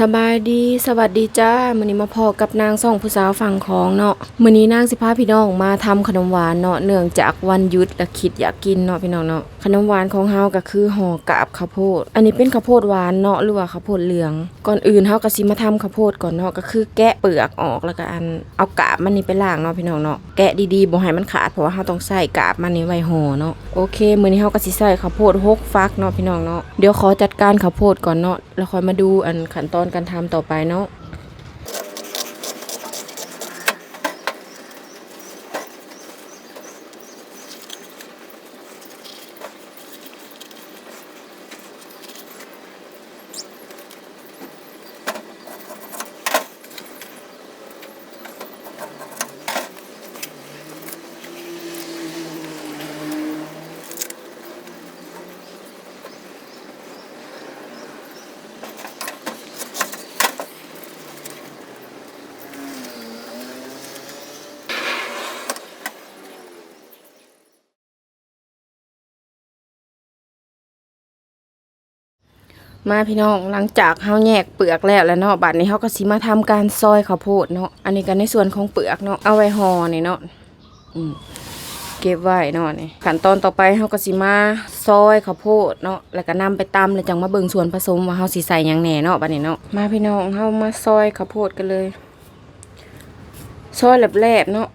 ສະບາຍດີ ສະຫວັດດີຈ້າ ມື້ນີ້ມາພໍ້ກັບນາງຊ່ອງຜູ້ສາວຝັ່ງຂອງເນາະ. ມື້ນີ້ນາງຊິພາພີ່ນ້ອງມາທຳຂະໜົມຫວານເນາະ ເນື່ອງຈາກວັນຢຸດ ລະຄິດຢາກກິນເນາະພີ່ນ້ອງເນາະ. ຂະໜົມຫວານຂອງເຮົາກະຄືຫໍ່ກາບເຂົ້າໂພດ ອັນນີ້ເປັນເຂົ້າໂພດຫວານເນາະ ຫຼືວ່າເຂົ້າໂພດເຫຼືອງ. ກ່ອນອື່ນເຮົາກະຊິມາທຳເຂົ້າໂພດກ່ອນເນາະ ກະຄືແກະເປືອກອອກ ລະກະອັນ ເອົາກາບມັນນີ້ໄປລ້າງເນາະພີ່ນ້ອງເນາະ. ແກະດີໆ ບໍ່ໃຫ້ມັນຂາດ ເພາະວ່າເຮົາຕ້ອງໃຊ້ກາບມັນນີ້ໄວ້ຫໍ່ເນາະ. ໂອເຄ ມື້ນີ້ເຮົາກະຊິໃຊ້ເຂົ້າໂພດຫົກຝັກເນາະພີ່ນ້ອງເນາະ. ດຽວຂໍຈັດການເຂົ້າໂພດກ່ອນເນາະ ລະຄ່ອຍມາດູອັນຂັ້ນຕອນການທຳຕໍ່ໄປເນາະ. ມາພີ່ນ້ອງ ຫຼັງຈາກເຮົາແຍກເປືອກແລ້ວລະເນາະ ບາດນີ້ເຮົາກະຊິມາທຳການຊອຍເຂົ້າໂພດເນາະ. ອັນນີ້ກະໃນສ່ວນຂອງເປືອກເນາະ ເອົາໄວ້ຫໍ່ນີ້ເນາະ ອືມ ເກັບໄວ້ເນາະ. ນີ້ຂັ້ນຕອນຕໍ່ໄປເຮົາກະຊິມາຊອຍເຂົ້າໂພດເນາະ ລະກະນຳໄປຕຳ ລະຈັ່ງມາເບິ່ງສ່ວນປະສົມວ່າເຮົາຊິໃສ່ຫຍັງແດ່ເນາະ ບາດນີ້ເນາະ. ມາພີ່ນ້ອງ ເຮົາມາຊອຍເຂົ້າໂພດກັນເລີຍ ຊອຍແຫຼບໆເນາະ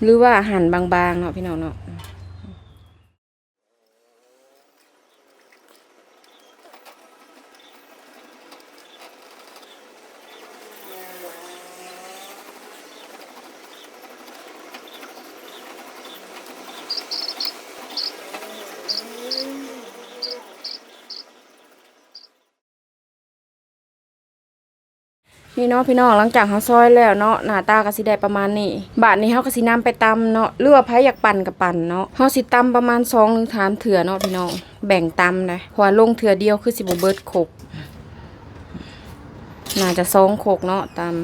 ຫຼືວ່າຫັນບາງໆເນາະພີ່ນ້ອງເນາະ. ນີ້ເນາະພີ່ນ້ອງ ຫຼັງຈາກເຮົາຊອຍແລ້ວເນາະ ໜ້າຕາກະຊິໄດ້ປະມານນີ້. ບາດນີ້ເຮົາກະຊິນຳໄປຕຳເນາະ ຫຼືວ່າໃຜຢາກປັ່ນກະປັ່ນເນາະ. ເຮົາຊິຕຳປະມານສອງ ຫຼື ສາມເທື່ອເນາະພີ່ນ້ອງ ແບ່ງຕຳໄດ໋ ເພາະວ່າລົງເທື່ອດຽວຄືຊິບໍ່ເບິດຄົກ ໜ້າຈະສອງຄົກເນາະ ຕຳ.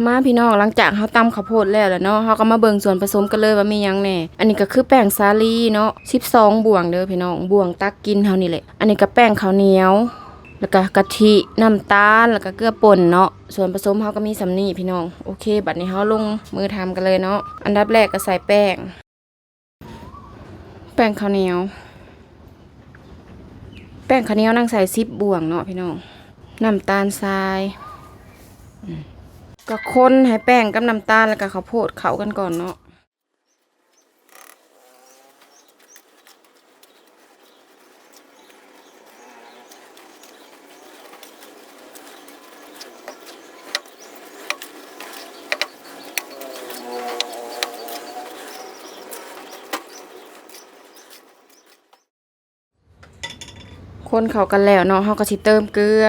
ມາພີ່ນ້ອງ ຫຼັງຈາກເຮົາຕຳເຂົ້າໂພດແລ້ວລະເນາະ ເຮົາກະມາເບິ່ງສ່ວນປະສົມກັນເລີຍວ່າມີຫຍັງແດ່. ອັນນີ້ກະຄືແປ້ງສາລີເນາະ ສິບສອງບ່ວງເດີພີ່ນ້ອງ ບ່ວງຕັກກິນເຮົານີ້ແຫຼະ. ອັນນີ້ກະແປ້ງເຂົ້າໜຽວ ລະກະກະທິ ນ້ຳຕານ ລະກະເກືອປົ່ນເນາະ. ສ່ວນປະສົມເຮົາກະມີສ່ຳນີ້ພີ່ນ້ອງ. ໂອເຄ ບາດນີ້ເຮົາລົງມືທຳກັນເລີຍເນາະ. ອັນດັບແລກກະໃສ່ແປ້ງ ແປ້ງເຂົ້າໜຽວ ແປ້ງເຂົ້າໜຽວນາງໃສ່ສິບບ່ວງເນາະພີ່ນ້ອງ. ນ້ຳຕານຊາຍ ອືມ ກະຄົນໃຫ້ແປ້ງກັບນ້ຳຕານ ລະກະເຂົ້າໂພດເຂົ້າກັນກ່ອນເນາະ. ຄົນເຂົ້າກັນແລ້ວເນາະ ເຮົາກະຊິເຕີມເກືອ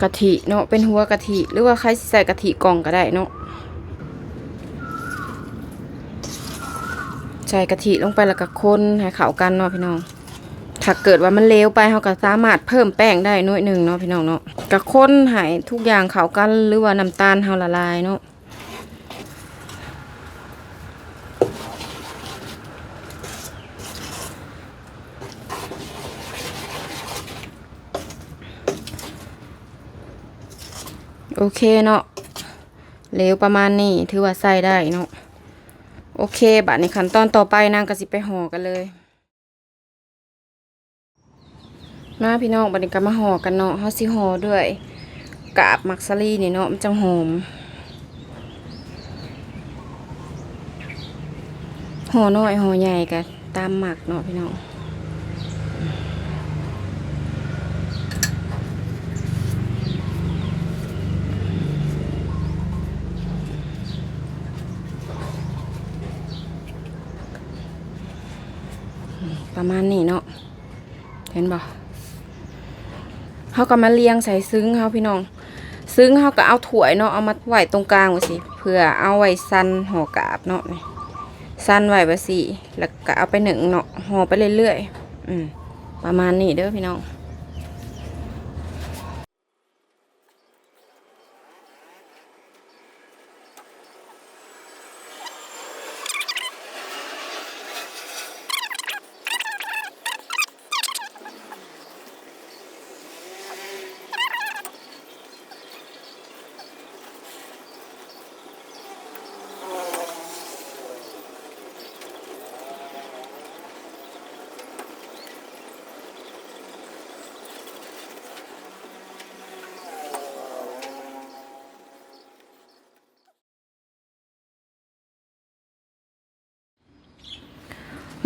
ກະທິເນາະ ເປັນຫົວກະທິ ຫຼືວ່າໃຄຊິໃສ່ກະທິກ່ອງກະໄດ້ເນາະ. ໃສ່ກະທິລົງໄປລະກະຄົນໃຫ້ເຂົ້າກັນເນາະພີ່ນ້ອງ. ຖ້າເກີດວ່າມັນເຫຼວໄປ ເຮົາກະສາມາດເພີ່ມແປ້ງໄດ້ໜ້ອຍໜຶ່ງເນາະພີ່ນ້ອງເນາະ. ກະຄົນໃຫ້ທຸກຢ່າງເຂົ້າກັນ ຫຼືວ່ານ້ຳຕານເຮົາລະລາຍເນາະ. ໂອເຄເນາະ ເຫຼວປະມານນີ້ ຖືວ່າໃຊ້ໄດ້ເນາະ. ໂອເຄ ບາດນີ້ຂັ້ນຕອນຕໍ່ໄປ ນາງກະຊິໄປຫໍ່ກັນເລີຍ. ມາພີ່ນ້ອງ ບາດນີ້ກະມາຫໍ່ກັນເນາະ. ເຮົາຊິຫໍ່ດ້ວຍກາບໝາກສາລີນີ້ເນາະ ມັນຈັ່ງຫອມ. ຫໍ່ນ້ອຍຫໍ່ໃຫຍ່ກະຕາມມັກເນາະພີ່ນ້ອງ. ປະມານນີ້ເນາະ. ເຫັນບໍ່? ເຮົາກະມາລຽງໃສ່ຊຶງເຮົາພີ່ນ້ອງ. ຊຶງເຮົາກະເອົາຖ້ວຍເນາະ ເອົາມາໄວ້ຕົງກາງຈັ່ງຊີ້ ເພື່ອເອົາໄວ້ສັນຫໍ່ກາບເນາະ. ນີ້ ສັນໄວ້ແບບຊີ້ ລະກະເອົາໄປໜຶ້ງເນາະ ຫໍ່ໄປເລື້ອຍໆ. ອືມ ປະມານນີ້ເດີພີ່ນ້ອງ.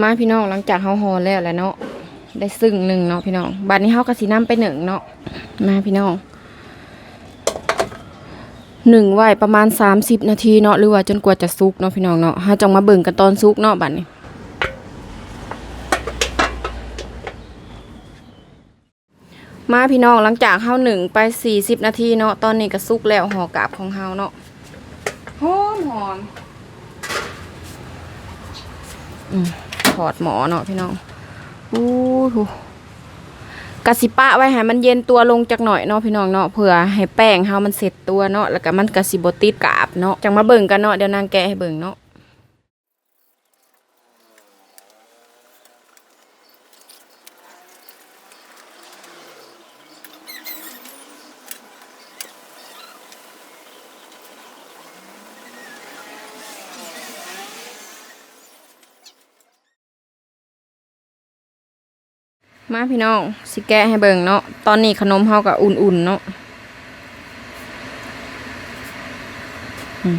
ມາພີ່ນ້ອງ ຫຼັງຈາກເຮົາຫໍ່ແລ້ວແຫຼະເນາະ ໄດ້ຊຶ້ງໜຶ່ງເນາະພີ່ນ້ອງ ບາດນີ້ເຮົາກໍຊິນຳໄປໜຶ້ງເນາະ. ມາພີ່ນ້ອງ ໜຶ້ງໄວ້ປະມານສາມສິບນາທີເນາະ ຫຼືວ່າຈົນກວ່າຈະສຸກເນາະພີ່ນ້ອງເນາະ ເຮົາຈັ່ງມາເບິ່ງກັນຕອນສຸກເນາະ ບາດນີ້. ມາພີ່ນ້ອງ ຫຼັງຈາກເຮົາໜຶ້ງໄປສີ່ສິບນາທີເນາະ ຕອນນີ້ກໍສຸກແລ້ວຫໍ່ກາບຂອງເຮົາເນາະ ຫອມໆ. ອືມ ຖອດໝໍ້ເນາະພີ່ນ້ອງ. ອູ້ ກະຊິປະໄວ້ໃຫ້ມັນເຢັນຕົວລົງຈັກໜ້ອຍເນາະພີ່ນ້ອງເນາະ ເພື່ອໃຫ້ແປ້ງເຮົາມັນເຊັດຕົວເນາະ ແລ້ວກະມັນກະຊິບໍ່ຕິດກາບເນາະ. ຈັ່ງມາເບິ່ງກັນເນາະ ດຽວນາງແກະໃຫ້ເບິ່ງເນາະ. ມາພີ່ນ້ອງ ຊິແກະໃຫ້ເບິ່ງເນາະ ຕອນນີ້ຂະໜົມເຮົາກໍອຸ່ນໆເນາະ. ອືມ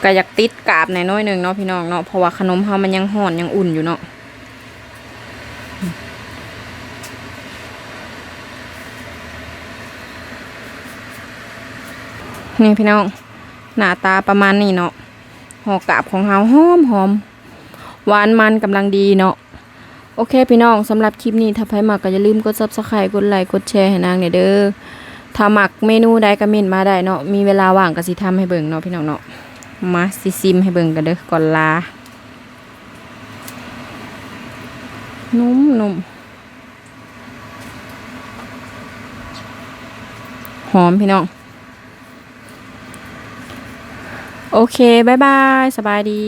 ກໍຢາກຕິດກາບແດ່ໜ້ອຍໜຶ່ງເນາະພີ່ນ້ອງເນາະ ເພາະວ່າຂະໜົມເຮົາມັນຍັງຮ້ອນຍັງອຸ່ນຢູ່ເນາະ. ນີ້ພີ່ນ້ອງ ໜ້າຕາປະມານນີ້ເນາະ ຫໍ່ກາບຂອງເຮົາຫອມໆ ຫວານມັນກຳລັງດີເນາະ. ໂອເຄພີ່ນ້ອງ ສຳລັບຄລິບນີ້ ຖ້າໃຜມັກກໍຢ່າລືມກົດ Subscribe ກົດໄລ ກົດແຊໃຫ້ນາງແດ່ເດີ. ຖ້າມັກເມນູໃດກໍເມັ້ນມາໄດ້ເນາະ ມີເວລາວ່າງກໍຊິທຳໃຫ້ເບິ່ງເນາະພີ່ນ້ອງເນາະ. ມາ ຊິຊິມໃຫ້ເບິ່ງກັນເດີ ກ່ອນລາ. ນຸ້ມໆ ຫອມພີ່ນ້ອງ. ໂອເຄ ບາຍບາຍ ສະບາຍດີ.